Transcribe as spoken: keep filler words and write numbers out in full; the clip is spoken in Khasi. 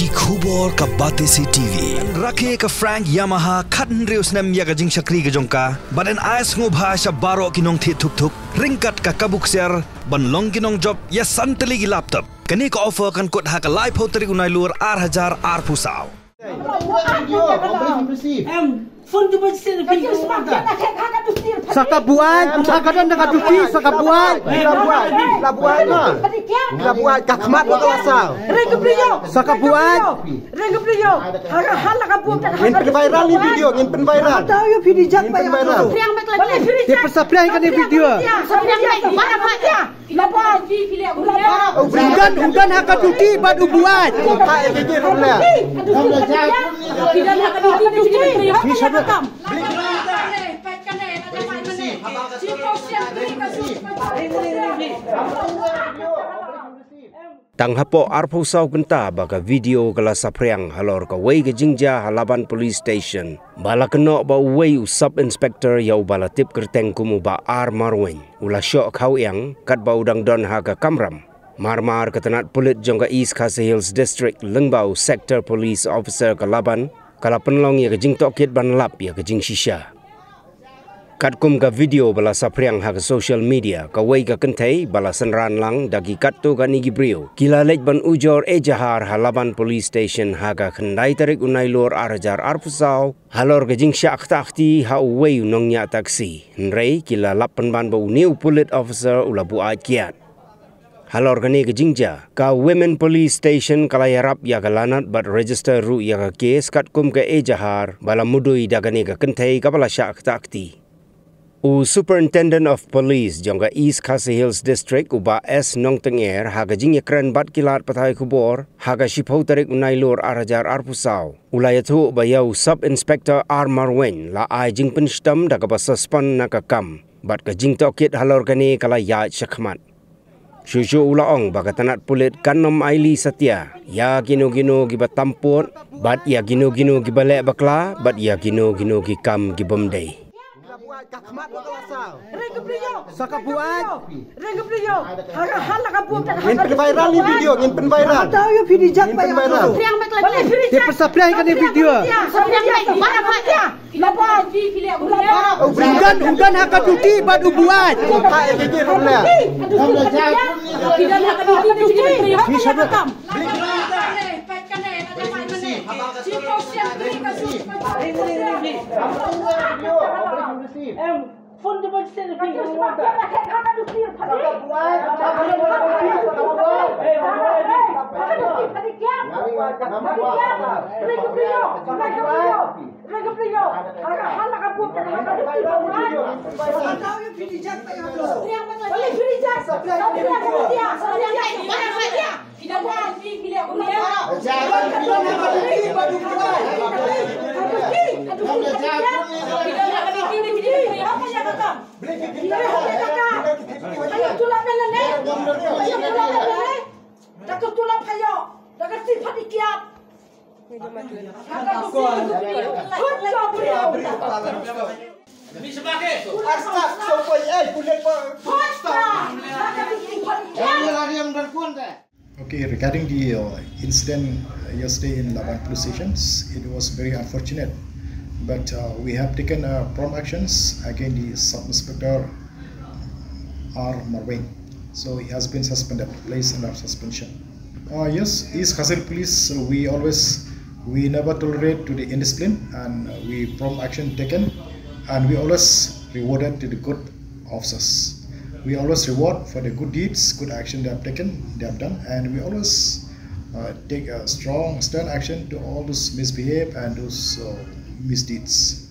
Ki khubor ka Batesi T V. Rakhe ka Frank Yamaha khathynriew snem ïa ka jingshakri ka jong ka. Bad yn ai sngewbha sha baroh ki nongthied thuk thuk ryngkat ka kabu ksiar ban long ki nongjop ïa san tylli ki laptop. Kane ka offer kan kut ha ka laiphew tarik u Nailur ar hajar arphew saw. Em, phone tu ba jisir na pin. Sa ka buaid, sa ka don da ka duty, sa ka buaid. La buaid, la buaid ma. La buaid, ka khmat ka la saw. Sa ka buaid. Ngin pynviral ni video, ngin pynviral. Ngin pynviral. Te pyrsa pyrshang kane video. U don, u don ha ka duty bad u buaid. Tang hapoh arphew saw kynta ba ka video ka la saphriang halor kawei ka jingjia ha Laban Police Station. Ba la kynnoh ba uwei u Sub Inspector ïa uba la tip kyrteng kum u Bah R Marwein u la shoh khawïang katba u dang don ha ka kamram. Mar mar ka tnat pulit jong ka East Khasi Hills District lyngba u Sector Police Officer ka Laban ka la pynlong ïa ka jingtohkit ban lap ïa ka jingshisha. Katkum ka video ba la saphriang ha ka social media, kawei ka kynthei ba la synran lang da ki katto katne ki briew ki la leit ban ujor ejahar ha Laban Police Station ha ka khyndai tarik u Nailur ar hajar arphew saw halor ka jingshah ktah kti ha uwei u nongñiah taxi. Hynrei ki la lap pynban ba une u pulit officer u la buaid kiad. Halor kane ka jingjia, ka Women Police Station ka la ïarap ïa ka lanot bad register ruh ïa ka case katkum ka ejahar ba la mudui da kane ka kynthei kaba la shah ktah kti. U Superintendent of Police jong ka East Khasi Hills District u Bah S Nongtynger ha ka jingïakren bad ki lad pathai khubor ha ka shiphew tarik u Nailur ar hajar arphew saw u la ïathuh ba ïa u Sub Inspector R Marwein la ai jingpynshitom da kaba suspend na ka kam bad ka jingtohkit halor kane ka la ïaid shakhmat. Shuh shuh u la ong ba ka tnat pulit kan ym ailad satia ïa kino kino kiba tam pud bad ïa kino kino kiba leh bakla bad ïa kino kino ki kam ki bym dei. Sa ka buaid. Ngin pynviral ni video, ngin pynviral. Ngin pynviral. Te pyrsa pyrshang kane video. U don, u don ha ka duty bad u buaid. Phone tu ba jisir na pin. Okay, regarding the uh, incident uh, yesterday in Laban police stations, it was very unfortunate. But uh, we have taken uh, prompt actions against the Sub Inspector R Marwein. So he has been suspended, placed under suspension. Uh, yes, East Khasi Hills Police, uh, we always, we never tolerate to the indiscipline, and uh, we prompt action taken, and we always rewarded to the good officers. We always reward for the good deeds, good action they have taken, they have done, and we always uh, take a strong, stern action to all those misbehave and those uh, misdeeds.